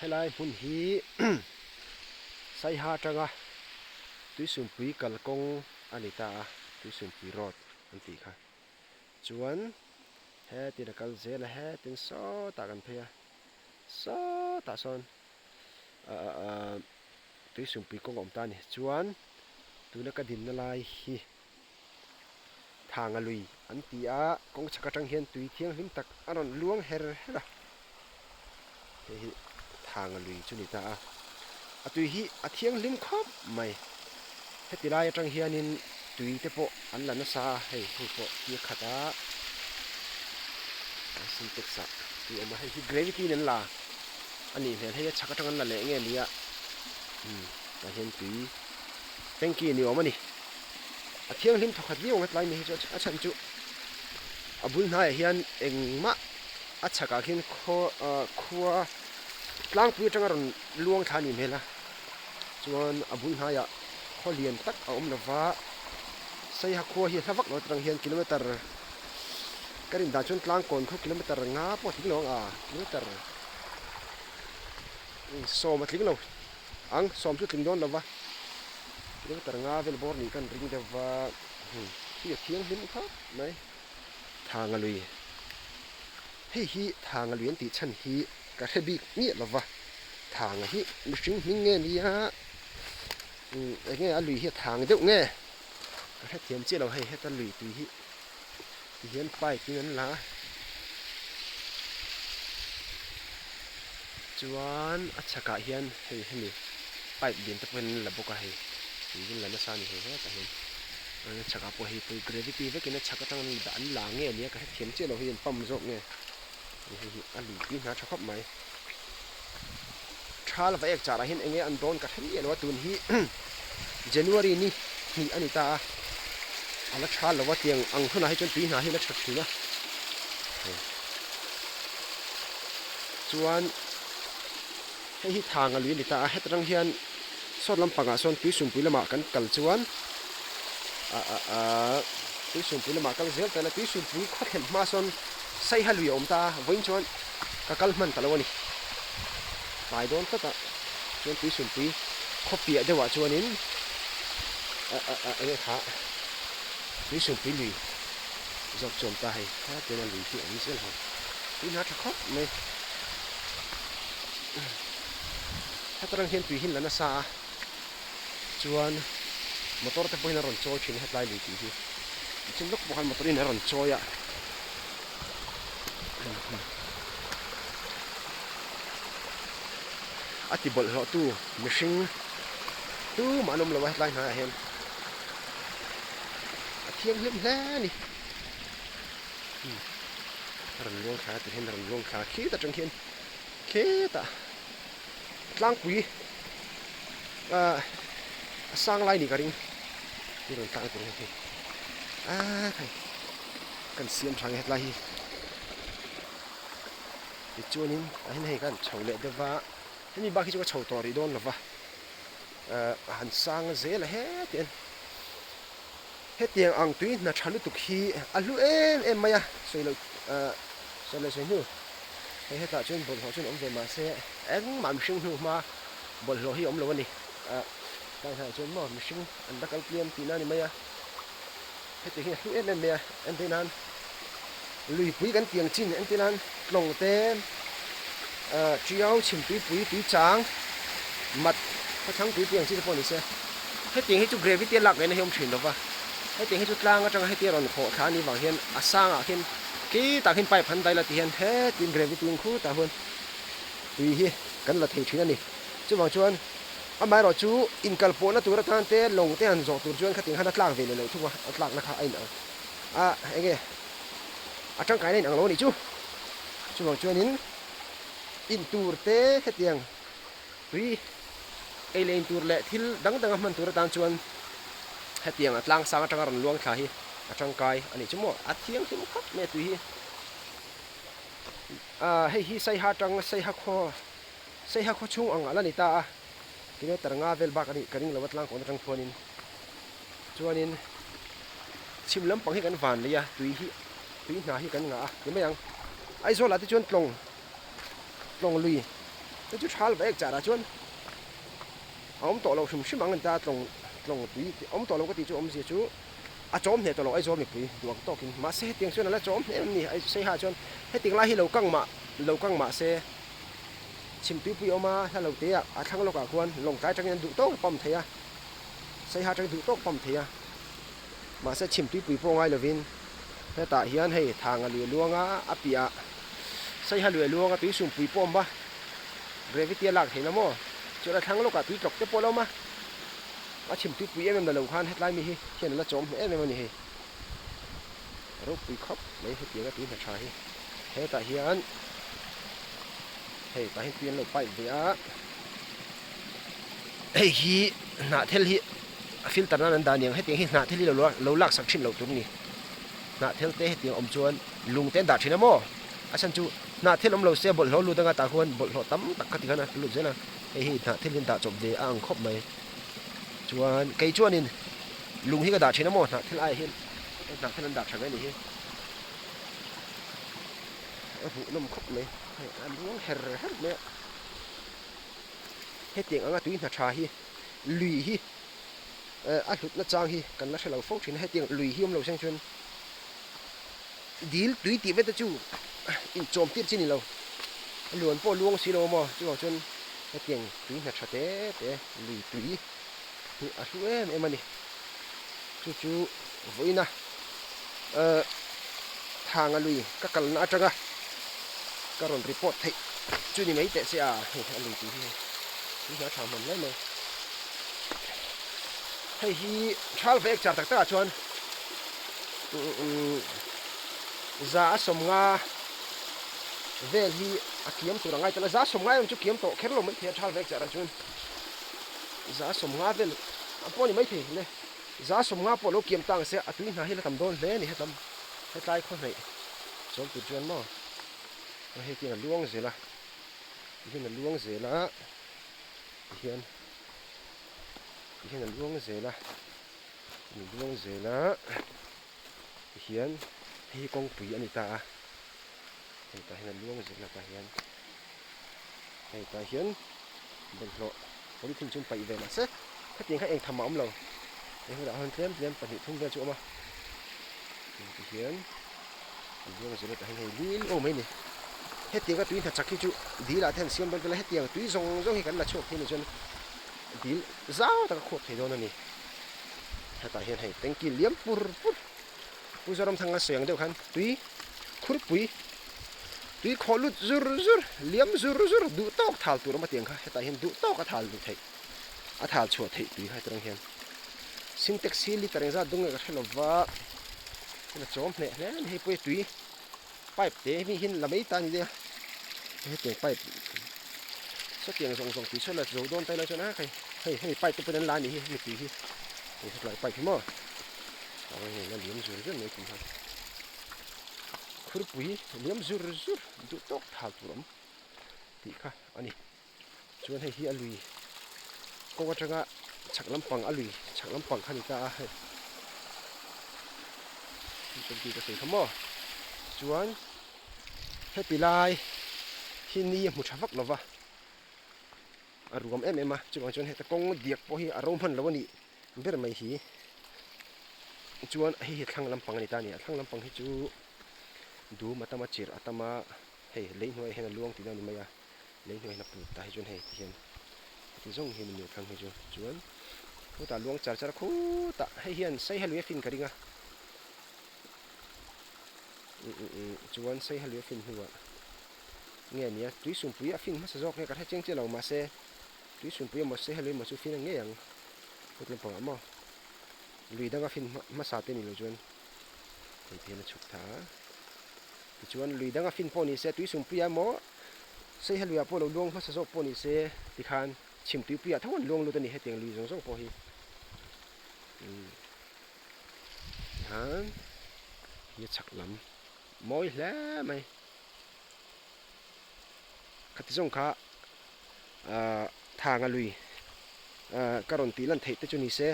Helai hmun hi Saiha atanga Tuisumpui kalkawng a ni ta a, Tuisumpui road an tih kha. Chuan hetin a kal zel a, hetin sawtah kan phei a, sawtah sawn ahh Tuisumpui kawng a awm ta a ni. Chuan tuna ka dinna lai hi. Thanga lui an ti a, kawng chhak atang hian tui thianghlim tak a rawn luang her her a, hei hi Thanga lui chu ni ta a, a tui hi a thianghlim khawp mai, heti lai atang hianin tui te pawh an la nasa a, hei hei pawh hi a khat a, a sintex ah tui a awm a, hei hi gravity in an la a nih hmel, hei a chhak atang an la leh nge ni a, umm tah hian tui tanky ni awm a ni. A thianghlim thawkhat viau ang hetlai mi hi chu a chhan chu a bul hnaiah hian engmah a chhakah khian khaw ah khua tlangpui atanga rawn luang thla a nih hmel a chuan a bul hnaiah khaw lian tak a awm lova Saiha khua hi a hla vak lo atang hian kilometer ka rin dan chuan tlangkawn khaw kilometer nga pawh a tling lo ang a kilometer sawm a tling lo. Ang, sawm chu tling dawn lo va, kilometer nga vel bawr nih kan ring deuh va, hi a thianghlim khawp mai. Thanga lui, hei hi Thanga lui an tih chhan hi ka hre bik miah lo va, Thanga hi mihring hming nge nia, eng nge a lui hi a thang deuh nge ka hre thiam chiah lo hei heta lui tui hi tihian pipe in an la a. Chuan a chhakah hian hei hemi pipe lian te pawh hian an la bawk a hei tui in la nasa a ni hei hetah hian a chhakah pawh hei pui gravity vekin a chhak atang an dah an la nge nia ka hrethiam chiah lo hei an pump zawk nge hei hi a lui tui hna tha khawp mai thal va ek charah hian enge an dawn ka hre miah lo a tun hi January ni hnih a ni ta a a la tha lo a tiang ang hunah hi chuan tui hna hi a la tha thin a chuan hei hi thang a lui a ni ta a heta tang hian sawt lampangah sawn tui sumpui lamah kan kal chuan ah ah ah tui sumpui lamah kal zel ta ila tui sumpui khaw thlen hma sawn saiha lui a awm ta a vawiin chuan ka kal hman ta lo a ni tlai dawn tlat a chuan tui sumpui khaw piah deuhah chuanin ah ah ah enge kha tui sumpui lui zawk chu a awm ta hei hetin a lui hi a awm zel ho tui hna tha khawp mai heta rang hian tui hi an la nasa a chuan motor te pawhin a rawn chawi thin a hetlai lui tih hi nichin lawk pawh khan motor in a rawn chawi a a ti bawlhhlawh tu mihring tumah an awm lo a hetlai hnaiah hian a thianghlim hle a ni a rawn luang thla a ti hian a rawn luang thla khit atang khian khetah tlangpui ah a sang lai nih ka ring i rawn tlang tur hi ah khai kan siam tha nge hetlai hi tichuanin tah hian hei khan chho leh deuh va hemi bak hi chu ka chho tawh rih dawn lo va ah a han sang zel a hetiang hetiang ang tui hna tha lutuk hi a hlu em em mai a sawi loh ah sawi leh sawi hnu hei hetah chuan bawlhhlawh chuan awm ve mahse engmah mihring hnu hma bawlhhlawh hi a awm lo a ni ah tlai hnaiah chuan maw mihring an la kal tliam tihna a ni mai a hetiang hi a hlu em em mai a entir nan luipui kan tiang chin entir nan tlawng te ah tiau chhimtuipui tui chang mat khawthlang tuipui ang chi te pawh ni se hetiang hi chu gravity a lak ngaihna hi a awm thin lo va hetiang hi chu tlang atanga hetia rawn khawh thla a nih vang hian a sangah khian Khi tah khian pipe han daila ti hian hetin gravity in khu tah huan tui hi kan la thei thin a ni. Chuvang chuan amaherawh chu inkal pawhna tur atan te lawng te han zawh tur chuan khatin khan a tlak ve leh loh thung a, a tlakna kha a inang a enge a tangkaina a inang lo a nih chu. Chuvang chuanin in tur te hetiang tui ei leh in tur leh thil dang dang a hman tur atan chuan hetiang a tlang sang atanga rawn luang thla hi a tangkai a nih chu maw a thianghlim khawp mai a tui hi ah hei hi saiha tang saiha khaw saiha khaw chhung ang a la ni ta a kilometer nga vel bak a nih ka ring lo a tlang kawn atang khuanin chuanin chhim lampang hi kan van lei a tui hi tui hna hi kan ngah a ti mai ang Aizawl ah te chuan tlawng tlawng lui. Chu chu thal vek char ah chuan a awm tawh lo hrim hrim ang an ta tlawng tlawng tui awm tawh lo ka tih chu awmzia chu a chawm hneh tawh lo Aizawl mipui duh ang tawkin mahse hetiang chuan a la chawm hneh em ni Seiha chuan hetiang lai hi lo kang mah lo kang mahse chhim tuipui a awm a hla lo te ah a thlang lawkah khuan lawngtlai atangin an duh tawk a pump thei a Seiha atangin duh tawk a pump thei a mahse chhim tuipui pawh ngai lovin hetah hian hei thanga lui a luang a a piah ah Saiha lui a luang a tui sumpui pawh a awm a gravity a lak theih na maw chuan a thlang lawkah tui tlawk te pawh a lo awm a a chhim tuipui em em la lo khan hetlai mi hi hian a la chawm hneh em em a ni hei ropui khawp mai hetiang a tui hna tha hi hetah hian hei tah hian tui an lo pipe ve a hei hi hnah thel hi a filter nan an dah aniang hetiang hi hnah thel hi lo lo lak sak thin loh tur a ni hnah thel te hetiang awm chuan lung te an dah thin a maw a chhan chu hnah thel awm lo se bawlhhlawh lut anga tah khuan bawlhhlawh tam tak kha tikhan a lut zel a hei hi hnah thel hi an dah chawp ve a ang khawp mai chuan kei chuanin lung hi ka dah thin a maw hnah thel aiah hian hnah thel an dah tha ve a nih hi a hmuhnawm khawp mai hei a luang her her mai a hetiang anga tui hna tha hi lui hi a hlutna chang hi kan la hre lo fo thin a hetiang lui hi awm lo seng chuan dil tui tih vete chu inchawm tir chi ni lo a luan pawh luang si lo a maw chuvang chuan hetiang tui hna tha te te lui tui hi a hlu em em a ni chu chu vawiina ehh thanga lui ka kalna atanga ka rawn report theih chu ni mai teh se a hei a lui tui hi hei tui hna tha hman hle mai hei hi thal vek char tak tak ah chuan za a sawmnga vel hi a kiam tur a ngai tel a za sawmnga erawh chu kiam tawh kher lo maithei a thal vek char ah chuan za sawmnga vel a pawh a ni maithei le. Za 50 pawh lo kiam tang se a tui hna hi la tam dawn hle a ni hetam hetlai khaw hnaih chawm tur chuan maw hei tiang a luang zel a tihian a luang zel a tihian tihian a luang zel a a luang zel a tihian hei hi kawngpui a ni ta a hei tah hian a luang zel a tah hian hei tah hian bawlhhlawh polythene chu an paih ve mahse hetiang kha eng tham a awm lo hei hunah hian tlem tlem pahnih thum vel chu a awm a tihian an luang zel a tah hian hei lil awm mai a ni hetiang a tui hna chak hi chu dil ah te an siam dawn tel a hetiang tui zawng zawng hi kan la chhuak thei a nih chuan dil zau tak a khuap thei dawn a ni hetah hian hei tanky liam pur pur. Pu Zoramthanga sawi ang deuh khan tui khurpui, tui khawh lut zur zur, liam zur zur, duh tawk thal tur awm a tiang kha hetah hian duh tawk a thal duh theih, a thal chhuah theih tui kha heti rang hian Sintex hi liter engzat dung nge ka hre lova hei chawm hneh hle a ni hei pawh hi tui pipe te mi hian la mai ta a ni nia hetiang pipe sawtiang zawng zawng tui sawn la zo dawn ta ila chuan a hei hei hemi pipe te pawhin an la a nih hi hemi tui hi hei hetlai pipe hi maw. Hei la liam zur zur mai tum khan khurpui liam zur zur duh tawk thal tur awm tih kha a ni chuan hei hi a lui kawng atanga chhak lampang a lui chhak lampang kha a ni ta a hei tih ka sawi kha maw chuan heti lai hi ni a hmu tha vak lo va a ruam em em a chuvang chuan heta kawng diak pawh hi a ro hman lo a nih. Ber mai hi chuan hei hi thlang lampang a ni ta a ni a thlang lampang hi chu dum a tam a chirh a tam a hei lei hnuaiah hian a luang tihna a ni mai a lei hnuaiah hian a put tah hi chuan hei tihian heti zawng hian a ni a thlang hi chu chuan khutah luang char char a khutah hei hian saiha lui a fin ka ring a chuan saiha lui a fin hnuah nge a nia tui sumpui a fin hmasa zawk nge ka hre chiang chiah lo mahse tui sumpui emaw saiha lui emaw chu fin a ngei ang. Heti lampangah maw lui danga fin hmasa te ni lo chuan hei te hian a chhuk tha a tichuan lui danga fin pawh ni se tui sumpuiah emaw saiha luiah pawh lo luang hmasa zawk pawh ni se tikhan chhim tuipuiah tho an luang lut a ni hetiang lui zawng zawng pawh hi umm tikhan hi a chhak lam mawi hle mai khati zawng kha ahh thanga lui ahh ka rawn tih lan theih te chu ni se.